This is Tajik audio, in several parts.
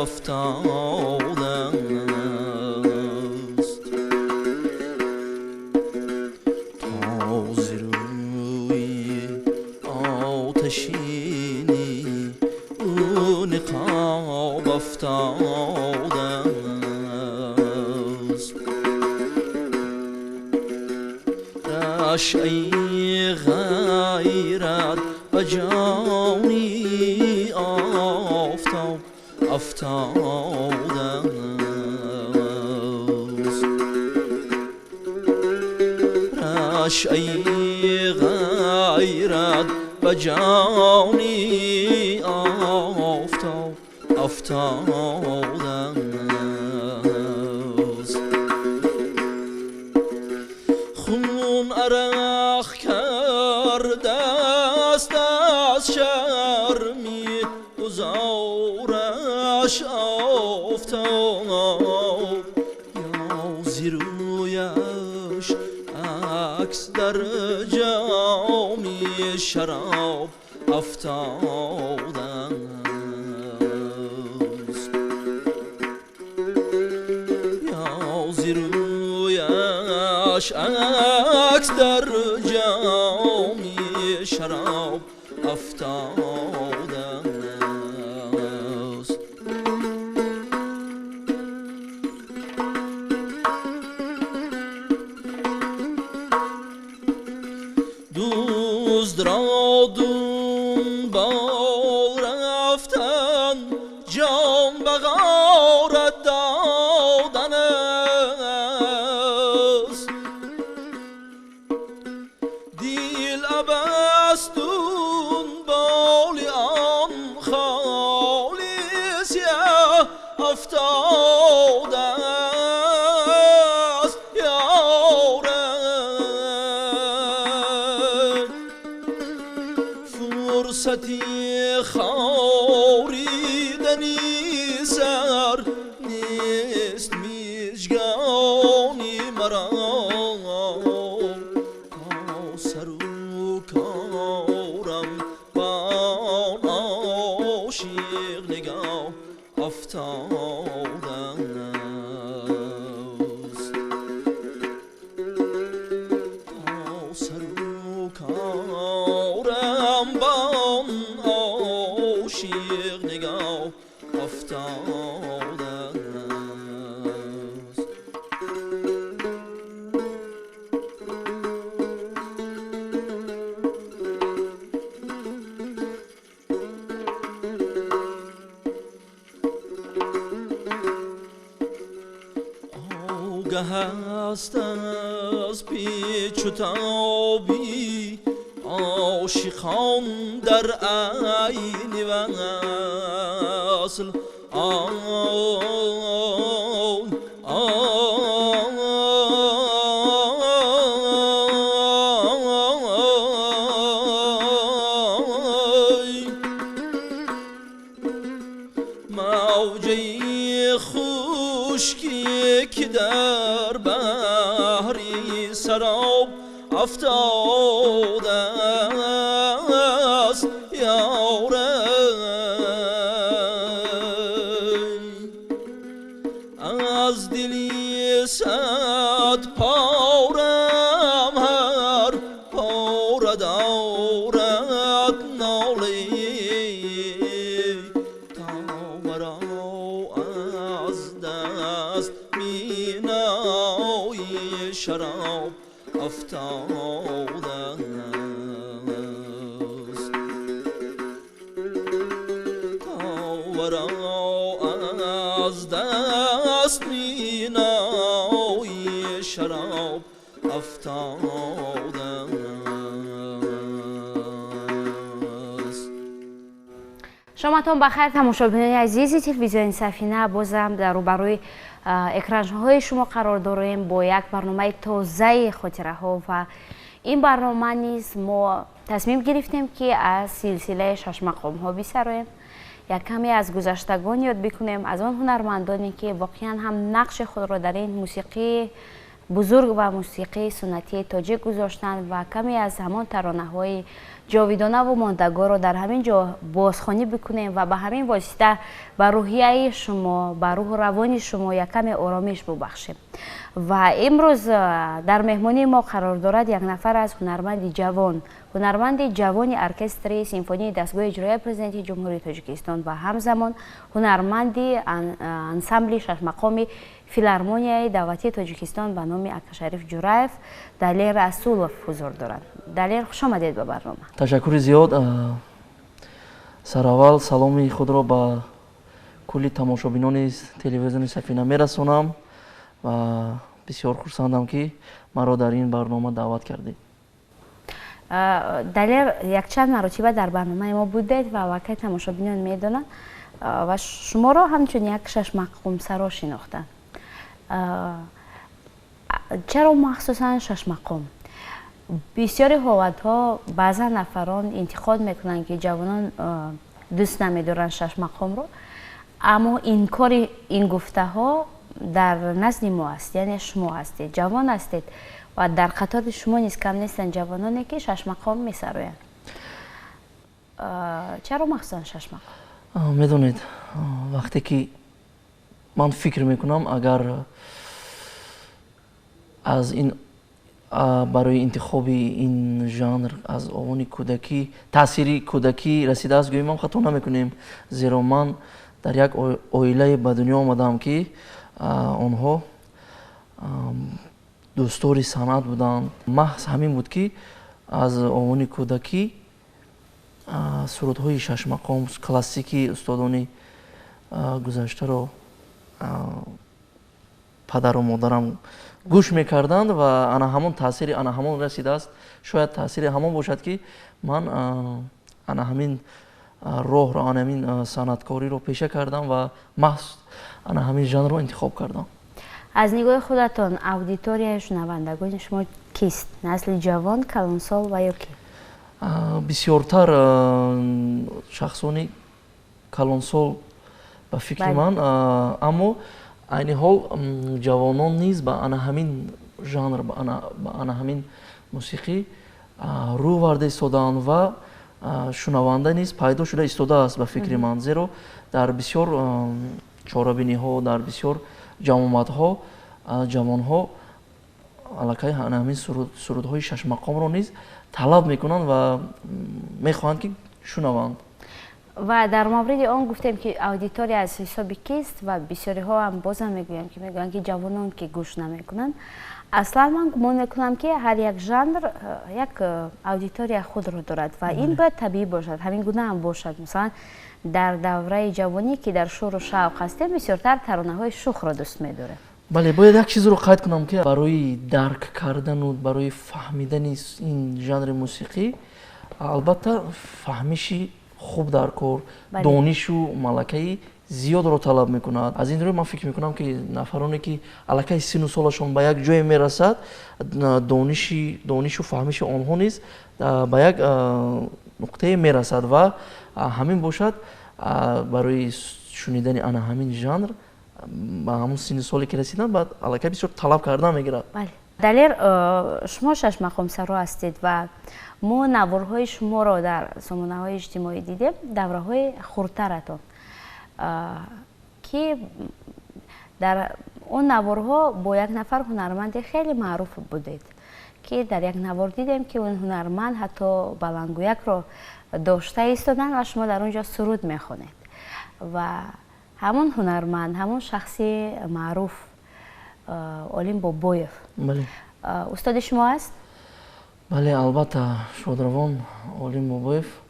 افتاده است. تا ز روی آتشینی او نقاب افتاده است. رشعه غیرت به جانی آفتاب افتاده است. رشعه غیرت به جانی آفتاب افتاده است. خون عرق کرده است از شرمی گذارش آفتاب، یا ز رویش عکس در جامی شراب افتاده است. یا ز رویش عکس در جامی شراب افتاده است. دوست را دنبال رفتن جان به غارت دادن است. دل عبث دنبال آن خالی سیه افتاده است. یارب فرصتی خاریدنی سر نیست مژگانی مرا، تا سر و کارم با آن عاشق نگاه افتاده است. تا سر و کارم با آن عاشق نگاه افتاده است. آگه است از پیچ و تابی عاشقان در عین وصل، آن آی موجه خشکی که در بحری سراب افتاده است. یارب از دلی صد پارم هر پاره دارد ناله، تا مرا از دست مینای شراب افتاده است. تا مرا از دست مینای شراب افتاده است. شоматон бахайр, тамошобинони азизи телевизиони Сафина. Бозам дар рӯбарӯи экранҳои шумо қарор дорем бо як барномаи тозаи хотираҳо ва ин барнома низ мо тасмим гирифтем, ки аз силсилаи шашмақомҳо бисароем, як каме аз гузаштагон ёд бикунем, аз он ҳунармандоне, ки воқеан ҳам нақши худро дар ин мусиқии бузург ба мусиқии суннатии тоҷик гузоштанд ва каме аз ҳамон таронаҳои ҷовидонаву мондагорро дар ҳамин ҷо бозхонӣ бикунем ва ба ҳамин восита ба рӯҳияи шумо, ба рӯҳу равони шумо як каме оромиш бубахшем. Ва имрӯз дар меҳмонии мо қарор дорад як нафар аз ҳунарманди ҷавон, ҳунарманди ҷавони оркестри симфонии дастгоҳи иҷроияи Президенти Ҷумҳурии Тоҷикистон ва ҳамзамон ҳунарманди ансамбли шашмақоми филармонияи давлатии Тоҷикистон ба номи Акашариф Ҷураев Далер Расулов ҳузур доранд. Далер, хуш омадед ба барнома. Ташаккури зиёд. Сараввал саломи худро ба кулли тамошобинони телевизиони Сафина мерасонам ва бисёр хурсандам, ки маро дар ин барнома даъват кардед. Далер, якчанд маротиба дар барномаи мо будед ва аллакай тамошобинон медонанд ва шуморо ҳамчун як шашмақомсаро шинохтанд. Чаро махсусан шашмақом? Бисёри ҳолатҳо баъзан нафарон интиқод мекунанд, ки ҷавонон дӯст намедоранд шашмақомро, аммо инкори ин гуфтаҳо дар назди мо аст, яъне шумо ҳастед, ҷавон ҳастед ва дар қатори шумо низ кам нестанд ҷавононе, ки шашмақом месароянд. Чаро махсусан шашмақом? Медонед, вақте ки ман фикр мекунам, агар аз ин барои интихоби ин жанр аз овони кӯдакӣ таъсири кӯдакӣ расидааст, гӯем ҳам хато намекунем, зеро ман дар як оилае ба дунё омадам, ки онҳо дӯстдори санъат буданд. Маҳз ҳамин буд, ки аз овони кӯдакӣ сурудҳои шашмақом, классикии устодони гузаштаро падару модарам гӯш мекарданд ва ана ҳамон таъсири ана ҳамон расидааст. Шояд таъсири ҳамон бошад, ки ман ана ҳамин роҳро, ана ҳамин санъаткориро пеша кардам ва маҳз ана ҳамин жанрро интихоб кардам. Аз нигоҳи худатон, аудиторияи шунавандагони шумо кист? Насли ҷавон, калонсол ва ё ки? Бисёртар шахсони калонсол, ба фикри ман, аммо айни ҳол ҷавонон низ ба ана ҳамин жанр, ба ана ҳамин мусиқӣ рӯ варда истодаанд ва шунаванда низ пайдо шуда истодааст, ба фикри ман, зеро дар бисёр чорабиниҳо, дар бисёр ҷамъомадҳо ҷавонҳо аллакай ана ҳамин сурудҳои шашмақомро низ талаб мекунанд ва мехоҳанд, ки шунаванд. Ва дар мавриди он гуфтем, ки аудитория аз ҳисоби кист, ва бисёриҳо ҳам бозам мегӯянд, ки мегӯянд, ки ҷавонон ки гӯш намекунанд. Аслан ман гумон мекунам, ки ҳар як жанр як аудитория худро дорад ва ин бояд табиӣ бошад, ҳамин гуна ҳам бошад. Масалан, дар давраи ҷавонӣ, ки дар шӯру шавқ ҳастем, бисёртар таронаҳои шухро дӯст медорем. Бале, бояд як чизро қайд кунам, ки барои дарк кардану барои фаҳмидани ин жанри мусиқӣ албатта фаҳмиши хуб дар кор, донишу малакаи зиёдро талаб мекунад. Аз ин рӯй ман фикр мекунам, ки нафароне, ки аллакай сину солашон ба як ҷое мерасад, донишу фаҳмиши онҳо низ ба як нуқтае мерасад ва ҳамин бошад, барои шунидани ана ҳамин жанр ба ҳамон синни соле ки расиданд, баъд аллакай бисёр талаб кардан мегирад. Далер, шумо шашмақомсаро ҳастед ва мо наворҳои шуморо дар сомонаҳои иҷтимоӣ дидем, давраҳои хурдтаратон, ки дар он наворҳо бо як нафар ҳунарманди хеле маъруф будед, ки дар як навор дидем, ки он ҳунарманд ҳатто баландгӯякро дошта истоданд ва шумо дар он ҷо суруд мехонед. Ва ҳамон ҳунарманд, ҳамон шахси маъруф Олим Бобоев устоди шумо аст? Бале, албатта, шодравон Олим Бобоев.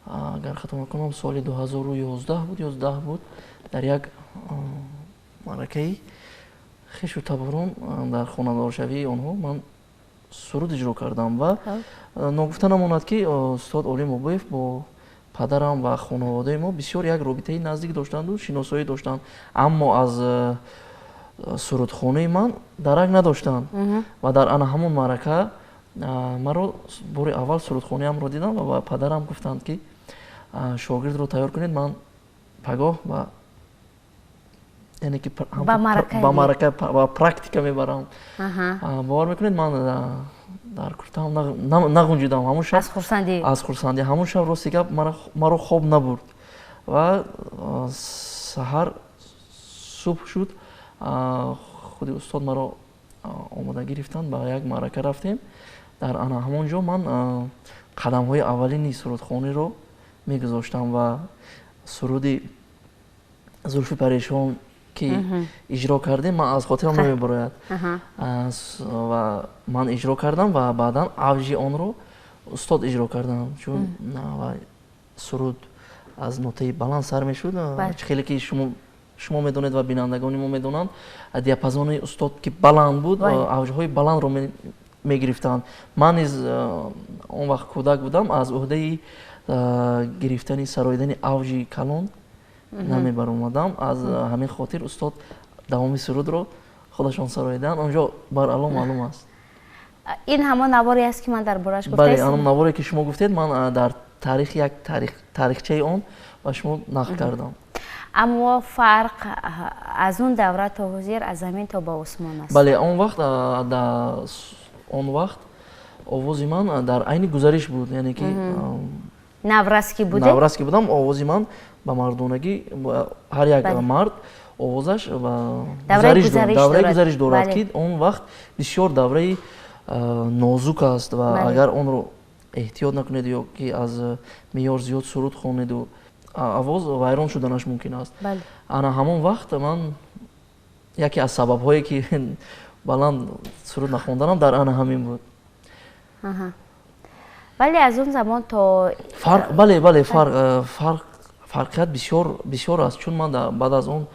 Агар хато накунам, соли 2011 буд, 11 буд, дар як маъракаи хешу таборон дар хонадоршавии онҳо ман суруд иҷро кардам. Ва ногуфта намонад, ки устод Олим Бобоев бо падарам ва хонаводаи мо бисёр як робитаи наздик доштанду шиносоӣ доштанд, аммо аз сурудхонаи ман дарак надоштанд. Ва дар ана ҳамон маърака маро бори аввал сурудхонаамро дидам ва ба падарам гуфтанд, ки шогирдро тайёр кунед, ман пагоҳ ба Яъне ки ба маърака, ба практика мебарам. Бовар мекунед, ман дар куртаам нағунҷидам ҳамон шаб. Аз хурсандӣ. Аз хурсандӣ. Ҳамон шаб, рости гап, маро хоб набурд. Ва саҳар субҳ шуд, худи устод маро омода гирифтанд, ба як маърака рафтем. Дар ана ҳамон ҷо ман қадамҳои аввалини сурудхониро мегузоштам ва суруди Зулфи парешон ки иҷро кардем, ман аз хотирам намебарояд. Ва ман иҷро кардам ва баъдан авҷи онро устод иҷро кардам, чун суруд аз нотаи баланд сар мешуд. Чӣ хеле ки шумо медонед ва бинандагони мо медонанд, диапазони устод ки баланд буд, авҷҳои баландро мегирифтанд. Ман низ он вақт кӯдак будам, аз уҳдаи гирифтани сароидани авҷи калон намебаромадам. Аз ҳамин хотир устод давоми сурудро худашон сароиданд. Онҷо баръало маълум аст. Ин ҳамон наворе аст, ки ман дар бораш гуфтаистам? Бале, ҳамон наворе ки шумо гуфтед, ман дар таърих як таърихчаи он ба шумо нақл кардам. Аммо фарқ аз он давра то ҳозир аз замин то ба осмон аст. Бале, он вақт овози ман дар айни гузариш буд, яъне ки наврас ки будед? Наврас ки будам, овози ман ба мардонагӣ, ҳар як мард овозаш ба давраи гузариш дорад, ки он вақт бисёр давраи нозук аст ва агар онро эҳтиёт накунед ё ки аз меъёр зиёд суруд хонеду, овоз вайрон шуданаш мумкин аст. Ана ҳамон вақт ман яке аз сабабҳое ки баланд суруд нахонданам дар ана ҳамин буд. Вале аз он замон то фарқ, бале, бале, фарқ, фарқият бисёр бисёр аст, чун ман баъд аз он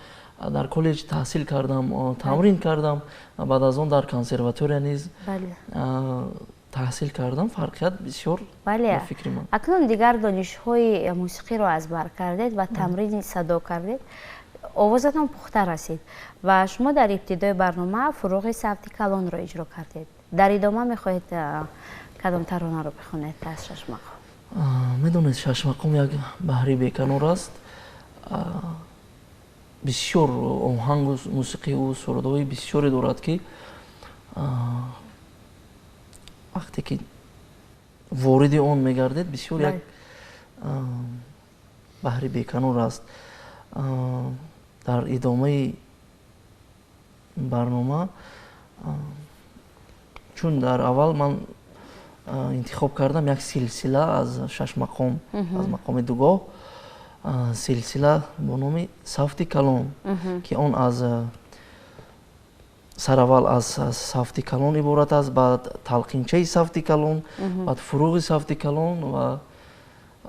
дар коллеҷ таҳсил кардам, тамрин кардам, баъд аз он дар консерватория низ таҳсил кардам. Фарқият бисёр ба фикри ман. Акнун дигар донишҳои мусиқиро аз бар кардед ва тамрини садо кардед, овозатон пухта расид ва шумо дар ибтидои барнома Фуруғи савти калонро иҷро кардед. Дар идома мехоҳед кадом таронаро бихонед аз шашмақом? Медонед, шашмақом як баҳри беканор аст. Бисёр оҳангу мусиқиву сурудҳои бисёре дорад, ки вақте ки вориди он мегардед, бисёр як баҳри беканор аст. Дар идомаи барнома, чун дар аввал ман интихоб кардам як силсила аз шаш мақом, аз мақоми дугоҳ, силсила бо номи Сафти калон, ки он аз сараввал аз Сафти калон иборат аст, баъд Талқинчаи сафти калон, баъд Фуруғи сафти калон ва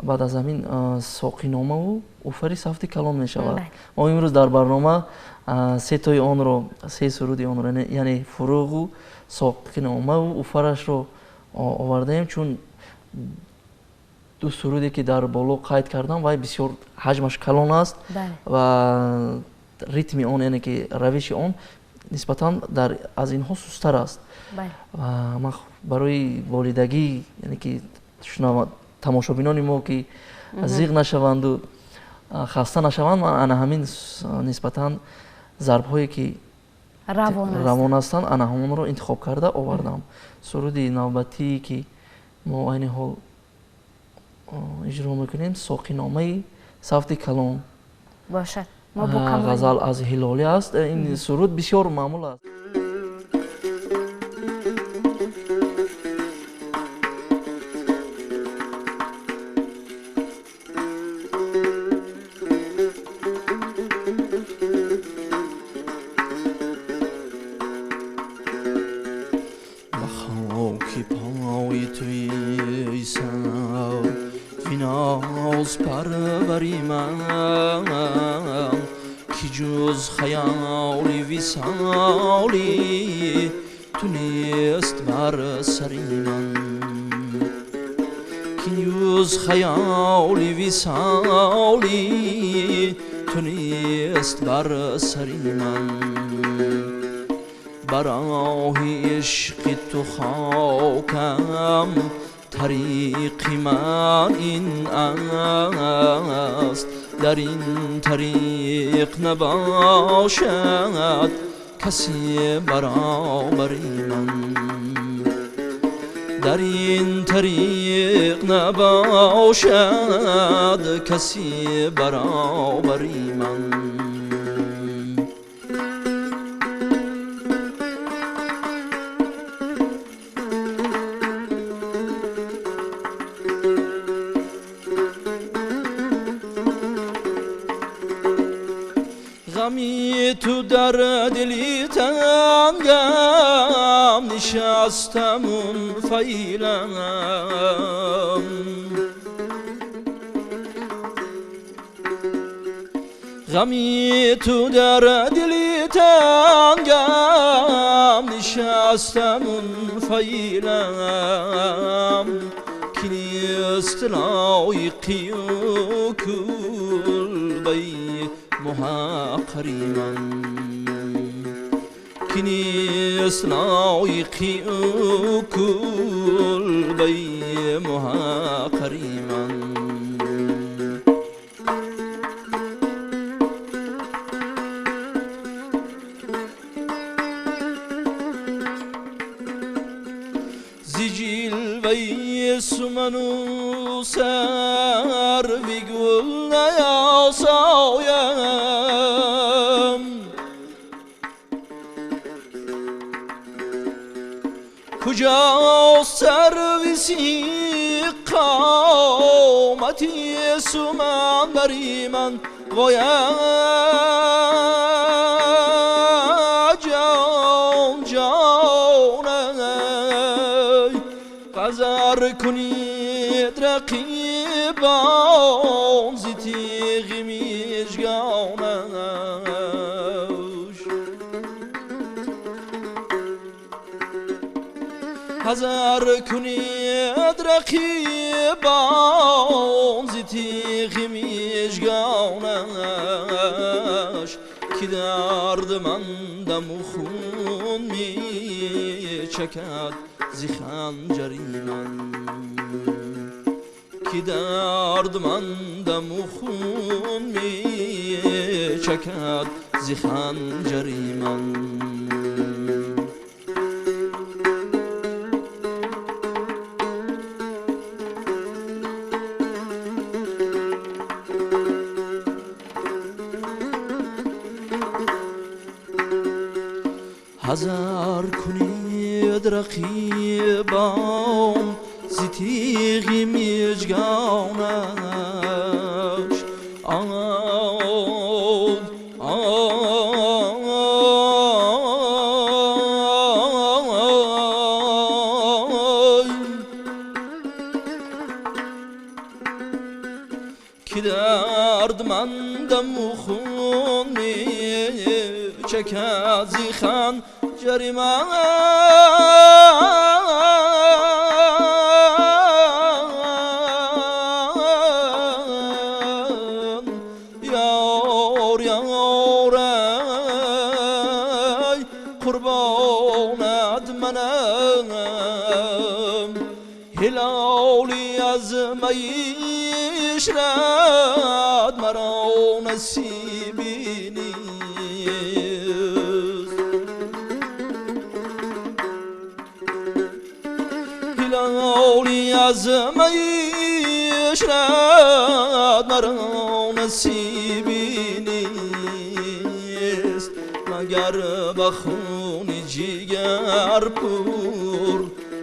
баъд аз ҳамин Соқиномаву Уфари сафти калон мешавад. Мо имрӯз дар барнома сетои онро, се суруди онро, яъне Фуруғу Соқиномаву Уфарашро овардаем, чун ду суруде ки дар боло қайд кардам, вай бисёр ҳаҷмаш калон аст ва ритми он, яъне ки равиши он нисбатан аз инҳо сустар аст. Ва ман барои болидагӣ, яъне ки тамошобинони мо ки зиғ нашаванду хаста нашаванд, ман ана ҳамин нисбатан зарбҳое ки равон ҳастанд, ана ҳамонро интихоб карда овардам. Суруди навбатие ки мо айни ҳол иҷро мекунем, Соқиномаи сафти калон бошад. Ғазал аз Ҳилолӣ аст. Ин суруд бисёр маъмул аст. Ба хоки пои туи сарвиноз парвари ман, ки ҷуз хаёли висоли ту нест бар сари ман, ки ҷуз хаёли висоли ту нест бар сари ман. Ба роҳи ишқи ту хокам, тариқи ман ин аст, Дар ин тариқ набошад касе баробари ман. Дар ин тариқ набошад касе баробари ман. Ғами ту дар дили тангам нишаста мунфаилам. Ғами ту дар дили тангам нишаста мунфаилам. Ки нест лоиқи кулбаи муҳаққари ман. Ки нест лоиқи кулбаи муҳаққари ман. Зи ҷилваи суману сарви гул наёсоям. Куҷост сарви қомати суман бари ман? Воя ҷон ҷонай, ҳазар кунед рақибон зи тиғи мижгонаш. Ҳазар кунед рақибон зи тиғи мижгонаш. Ки дардмандаму хун мечакад зи ханҷари ман. Ки дардмандаму хун мечакад зи ханҷари ман. Ҳазар кунед рақибон зи тиғи мижгонаш. Ай, ки дардмандаму хун мечакад зи ханҷари ман. Ёр ёрай, қурбонат манам. Ҳилоли аз маишрат маро насиби нест. Ҳилоли аз маишрат маро насиби нест. Магар ба хуни ҷигар пур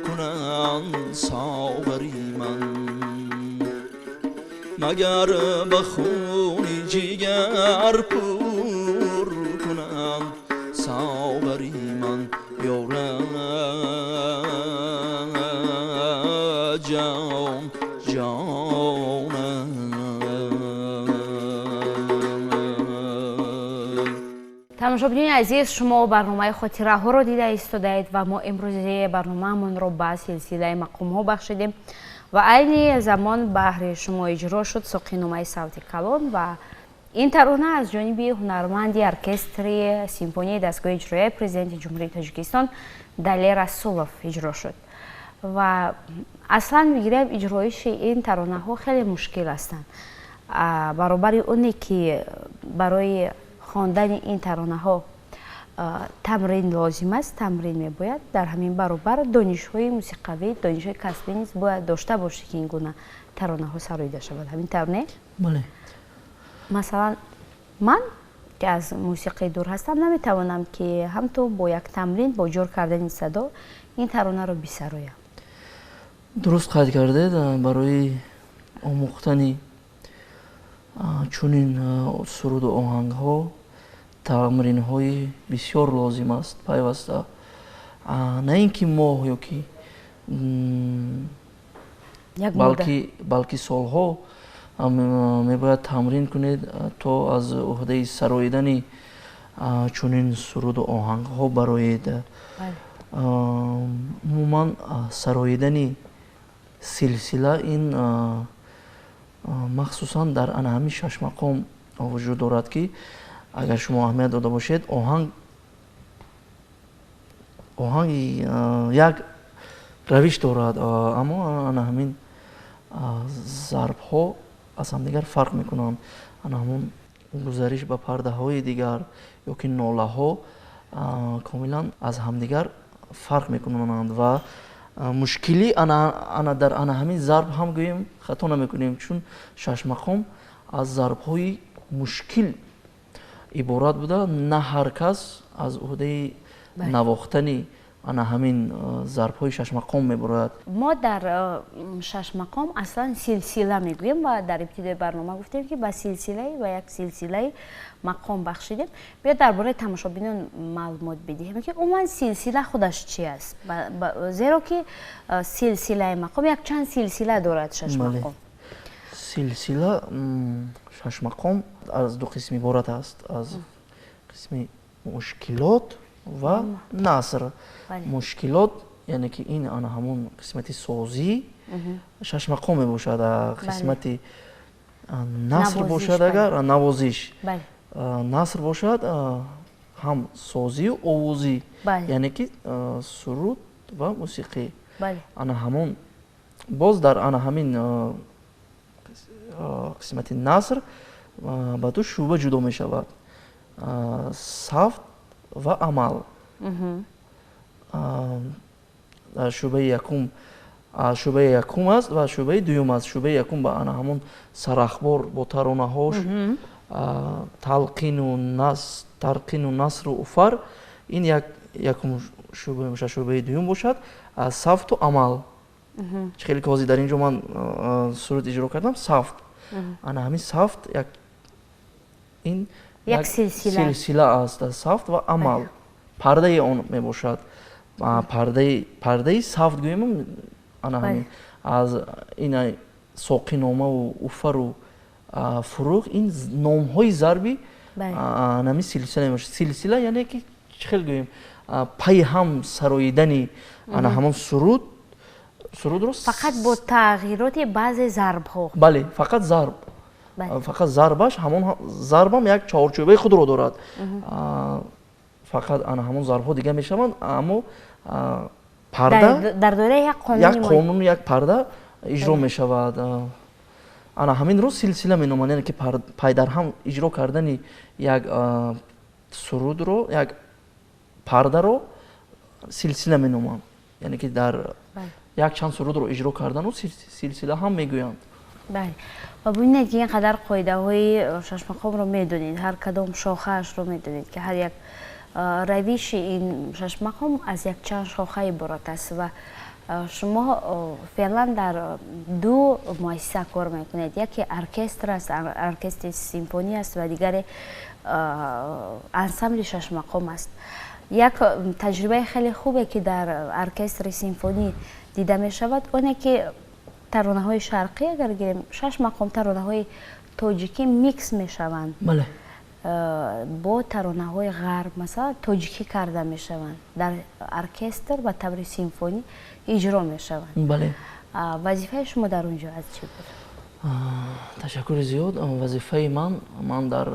кунанд соғари ман. Магар ба хуни ҷигар пур кунанд соғари ман. Ёра ҷон ҷонам. Тамошобинони азиз, шумо барномаи хотираҳоро дида истодаед ва мо имрӯзи барномаамонро ба силсилаи мақомҳо бахшидем ва айни замон баҳри шумо иҷро шуд соқиномаи савти калон ва ин тарона аз ҷониби ҳунарманди оркестри симфонияи дастгоҳи иҷроияи президенти Ҷумҳурии Тоҷикистон Далер Расулов иҷро шуд. Ва аслан мегирем, иҷроиши ин таронаҳо хеле мушкил ҳастанд. Баробари оне ки барои хондани ин таронаҳо тамрин лозим аст, тамрин мебояд, дар ҳамин баробар донишҳои мусиқавӣ, донишҳои касбӣ низ бояд дошта бошӣ, ки ин гуна таронаҳо сароида шавад. Ҳамин тавр, не? Бале. Масалан, ман ки аз мусиқӣ дур ҳастам, наметавонам ки ҳамту бо як тамрин, бо ҷор кардани садо ин таронаро бисароям. Дуруст қайд кардед. Барои омӯхтани чунин суруду оҳангҳо тамринҳои бисёр лозим аст пайваста, на ин ки моҳ ё ки балки солҳо мебояд тамрин кунед, то аз уҳдаи сароидани чунин суруду оҳангҳо бароед. Умуман, сароидани силсила ин махсусан дар ана ҳамин шашмақом вуҷуд дорад, ки агар шумо аҳамият дода бошед, оҳанг як равиш дорад, аммо ана ҳамин зарбҳо аз ҳамдигар фарқ мекунанд. Ана ҳамон гузариш ба пардаҳои дигар ё ки нолаҳо комилан аз ҳамдигар фарқ мекунанд ва мушкилӣ ана дар ана ҳамин зарб ҳам гӯем хато намекунем, чун шашмақом аз зарбҳои мушкил иборат буда, на ҳар кас аз уҳдаи навохтани ана ҳамин зарбҳои шашмақом мебарояд. Мо дар шашмақом аслан силсила мегӯем ва дар ибтидои барнома гуфтем, ки ба силсилаи ба як силсилаи мақом бахшидем. Биё дар бораи тамошобинон маълумот бидиҳем, ки умуман силсила худаш чи аст, зеро ки силсилаи мақом якчанд силсила дорад шашмақом. Силсила шашмақом аз ду қисм иборат аст: аз қисми мушкилот ва наср. Мушкилот, яъне ки ин ана ҳамон қисмати созӣ шашмақом мебошад, қисмати наср бошад, агар навозиш наср бошад, ҳам созию овозӣ, яъне ки суруд ва мусиқӣ. Ана ҳамон боз дар ана ҳамин қисмати наср ба ду шӯъба ҷудо мешавад: савт ва амал. Дар шӯъбаи якум, шӯъбаи якум аст ва шӯъбаи дуюм аст. Шӯъбаи якум ба ана ҳамон сарахбор бо таронаҳош, талқину насру уфар, ин якум шӯъба мебошад. Шӯъбаи дуюм бошад савту амал. Чӣ хеле ки ҳозир дар ин ҷо ман суруд иҷро кардам, савт, ана ҳамин савт як ин як силсила силсила аст. Савт ва амал пардаи он мебошад, пардаи савт гӯем. Ана ҳамин аз ина соқиномаву уфару фуруғ, ин номҳои зарби анами силсила мебошад. Силсила, яъне ки чӣ хел гӯем, пайи ҳам сароидани ана ҳамон сурудро фақат бо тағйироти баъзе зарбҳо. Бале, фақат зарб, фақат зарбаш, ҳамон зарбам як чаҳорчӯбаи худро дорад, фақат ана ҳамон зарбҳо дига мешаванд, аммо парда дар доираи як қонун, як қонуну як парда иҷро мешавад. Ана ҳаминро силсила меноманд, яъне ки пайдарҳам иҷро кардани як сурудро, як пардаро силсила меноманд, яъне ки дар якчанд сурудро иҷро кардану силсила ҳам мегӯянд. Бале, ва бубинед, ки ин қадар қоидаҳои шашмақомро медонед, ҳар кадом шохаашро медонед, ки ҳар як равиши ин шашмақом аз якчанд шоха иборат аст ва шумо феълан дар ду муассиса кор мекунед: яке оркестр аст, оркестри симфонӣ аст, ва дигаре ансамбли шашмақом аст. Як таҷрибаи хеле хубе, ки дар оркестри симфонӣ дида мешавад, оне ки таронаҳои шарқӣ, агар гирем шаш мақом, таронаҳои тоҷикӣ микс мешаванд бо таронаҳои ғарб, масалан, тоҷикӣ карда мешаванд, дар оркестр ба таври симфонӣ иҷро мешаванд. Вазифаи шумо дар он ҷо аз чӣ буд? Ташаккури зиёд. Вазифаи ман дар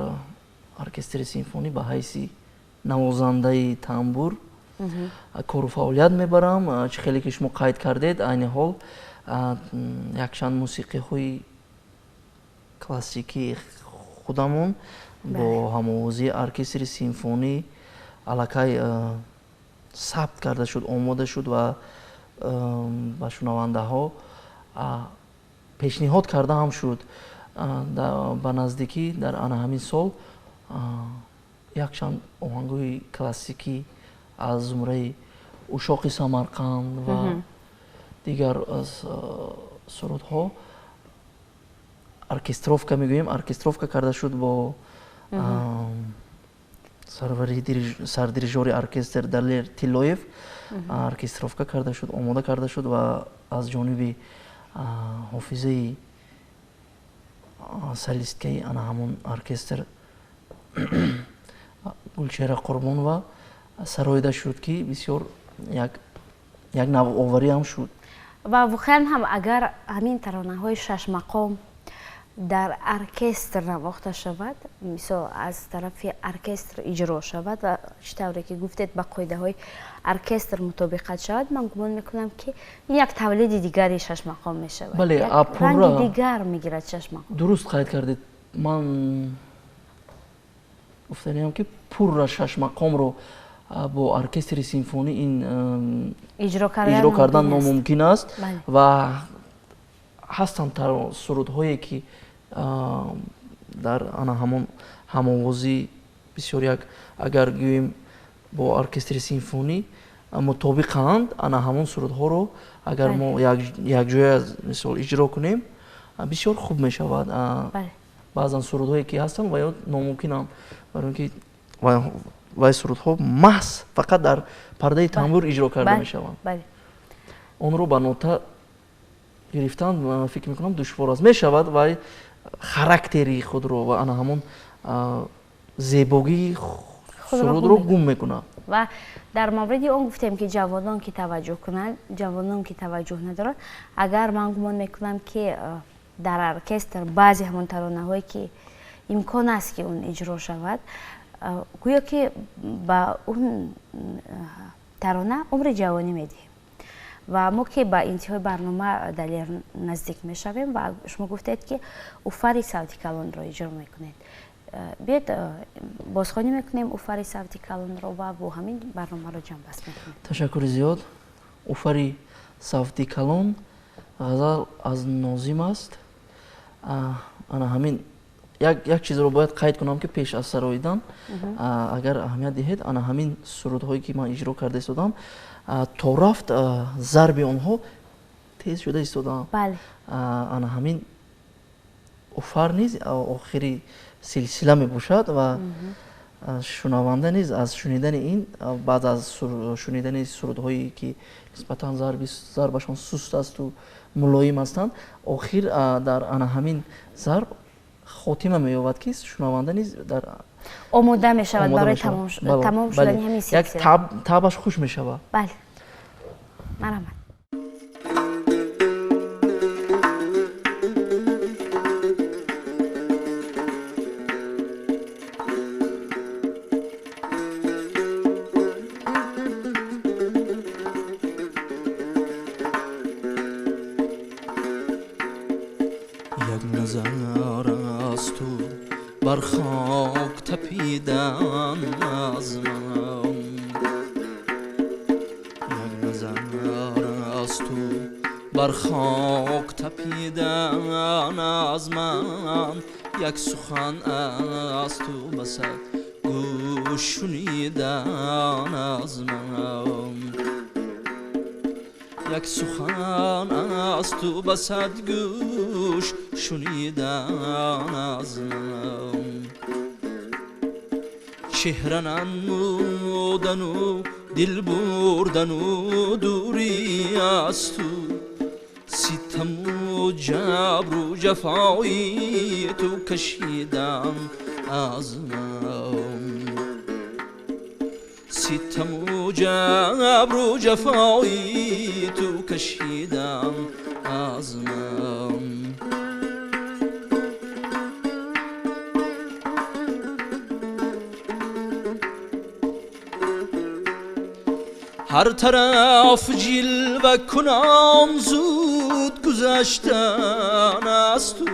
оркестри симфонӣ ба ҳайси навозандаи тамбур кору фаъолият мебарам. Чӣ хеле ки шумо қайд кардед, айни ҳол якчанд мусиқиҳои классикии худамон бо ҳамовозии оркестри симфонӣ аллакай сабт карда шуд, омода шуд ва ба шунавандаҳо пешниҳод карда ҳам шуд. Ба наздикӣ дар ана ҳамин сол якчанд оҳангҳои классикӣ аз зумраи Ушоқи Самарқанд ва дигар сурудҳо оркестровка мегӯем, оркестровка карда шуд бо сардирижори оркестр Далер Тиллоев. Оркестровка карда шуд, омода карда шуд ва аз ҷониби ҳофизаи солисткаи ана ҳамон оркестр Гулчеҳра Қурбонова сароида шуд, ки бисёр як навоварӣ ҳам шуд. Ва воқеан ҳам агар ҳамин таронаҳои шашмақом дар оркестр навохта шавад, мисол аз тарафи оркестр иҷро шавад ва чӣ тавре ки гуфтед ба қоидаҳои оркестр мутобиқат шавад, ман гумон мекунам ки ин як тавлиди дигари шашмақом мешавад. Бале, ранги дигар мегирад шашмақом. Дуруст қайд кардед. Ман гуфтаниям ки пурра шашмақомро бо оркестри симфонӣ ин иҷро кардан номумкин аст ва ҳастанд сурудҳое ки дар ана ҳамон ҳамовозӣ бисёр як агар гӯем бо оркестри симфонӣ мутобиқанд, ана ҳамон сурудҳоро агар мо якҷоя мисол иҷро кунем бисёр хуб мешавад. Баъзан сурудҳое ки ҳастанд ва ё номумкинанд, барои ин ки вай сурудҳо маҳз фақат дар пардаи тамбур иҷро карда мешаванд. Онро ба нота гирифтан фикр мекунам душвор аст. Мешавад вай характери худро ва ана ҳамон зебогии сурудро гум мекунад. Ва дар мавриди он гуфтем ки ҷавонон ки таваҷҷӯҳ кунанд, ҷавонон ки таваҷҷӯҳ надоранд, агар ман гумон мекунам ки дар оркестр баъзе ҳамон таронаҳое ки имкон аст ки он иҷро шавад, гӯё ки ба он тарона умри ҷавонӣ медиҳем. Ва мо ки ба интиҳои барнома Далер наздик мешавем ва шумо гуфтед ки Уфари савти калонро иҷро мекунед. Биёед бозхонӣ мекунем Уфари савти калонро ва бо ҳамин барномаро ҷамъбаст мекунем. Ташаккури зиёд. Уфари савти калон ғазал аз Нозим аст. Ана ҳамин як чизро бояд қайд кунам ки пеш аз сароидан агар аҳамият диҳед, ана ҳамин сурудҳое ки ман иҷро карда истодам то рафт зарби онҳо тез шуда истодаанд. Ана ҳамин Уфар низ охири силсила мебошад ва шунаванда низ аз шунидани ин баъд аз шунидани сурудҳое ки нисбатан зарбашон суст асту мулоим ҳастанд, охир дар ана ҳамин зарб хотима меёбад ки шунаванда низ дар омода мешавад барои тамом шудани ҳамин силсила. Як табаш хуш мешавад. Бале, марҳамат. Як назар аз ту бар хок тапидан аз ман, як назар аз ту бар хок тапидан аз ман, як сухан аз ту ба сад гӯш шунидан аз ман, як сухан аз ту ба сад гӯш шунидан аз ман. Чеҳра намудану дил бурдану дурӣ аз ту, ситаму ҷабру ҷафои ту кашидан аз ман, ситаму ҷабру ҷафои ту кашидан аз ман. Ҳар тараф ҷилва кунам зуд гузаштан аз ту,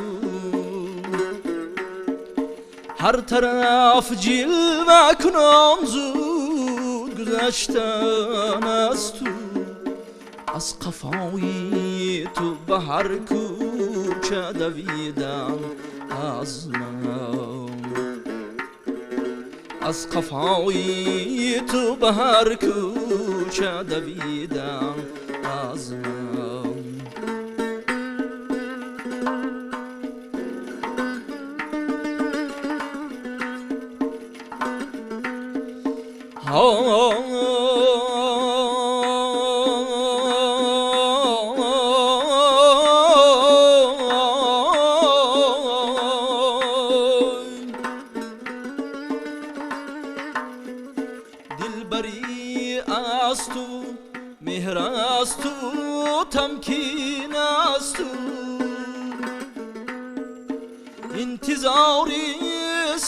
Ҳар тараф ҷилва кунон зуд гузаштан аз ту. Аз қафои ту ба ҳар кӯча давидан аз ман. Аз қафои ту ба ҳар кӯча давидан аз ман. Дилбарӣ аз ту, меҳр аз ту, тамкин аз ту. Интизори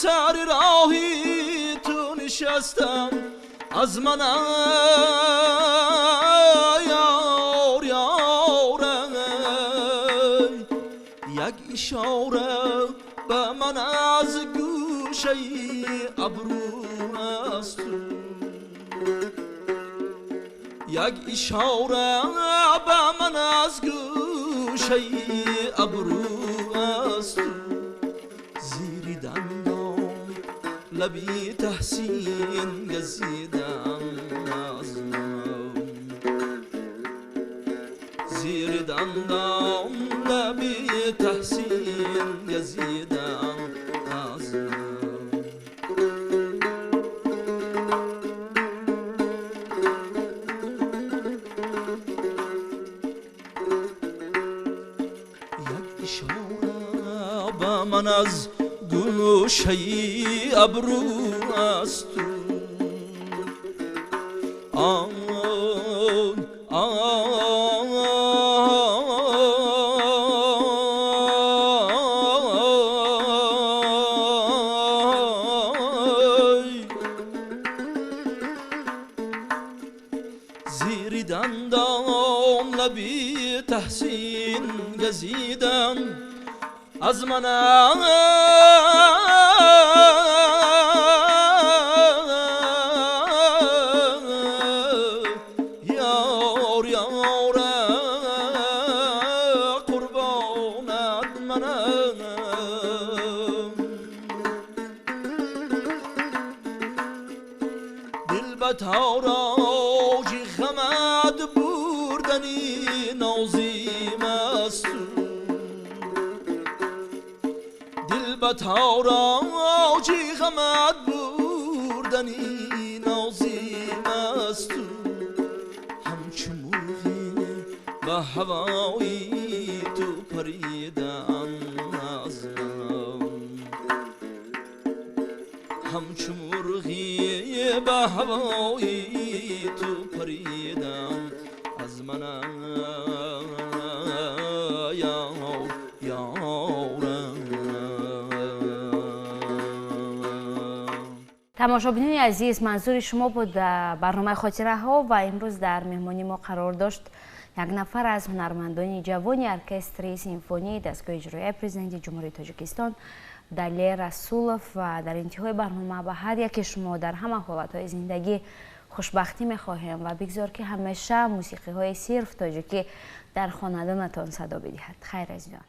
сари роҳи ту нишастам аз ман ёр ёр. Як ишора ба ман аз гӯшаи абрӯ аз ту. Як ишора ба ман аз гӯшаи абрӯ аз ту. Зири дандон лаби таҳсин газидам аз ман. Зири дандон лаби таҳсин газидам аз ман. Як ишора ба ман аз гӯшаи абрӯ аз ту. Зири дандон лаби таҳсин газидам аз ман. Ёр ёр қурбонат манам. Дил ба тороҷи ғамат бурдани нозим аз ту. Дил ба тороҷи ғамат бурдани нозим аз ту. Ҳамчу мурғе ба ҳавои ту паридан аз ман. Ҳамчу мурғе ба ҳавои ту паридан аз ман. Ёр ёр. Тамошобинони азиз, манзури шумо буд барномаи хотираҳо ва имрӯз дар меҳмони мо қарор дошт як нафар аз ҳунармандони ҷавони оркестри симфонии дастгоҳи иҷроияи президенти Ҷумҳурии Тоҷикистон Далер Расулов. Ва дар интиҳои барнома ба ҳар яке шумо дар ҳама ҳолатҳои зиндагӣ хушбахтӣ мехоҳем ва бигзор ки ҳамеша мусиқиҳои сирф тоҷикӣ дар хонадонатон садо бидиҳад. Хайр, азизон.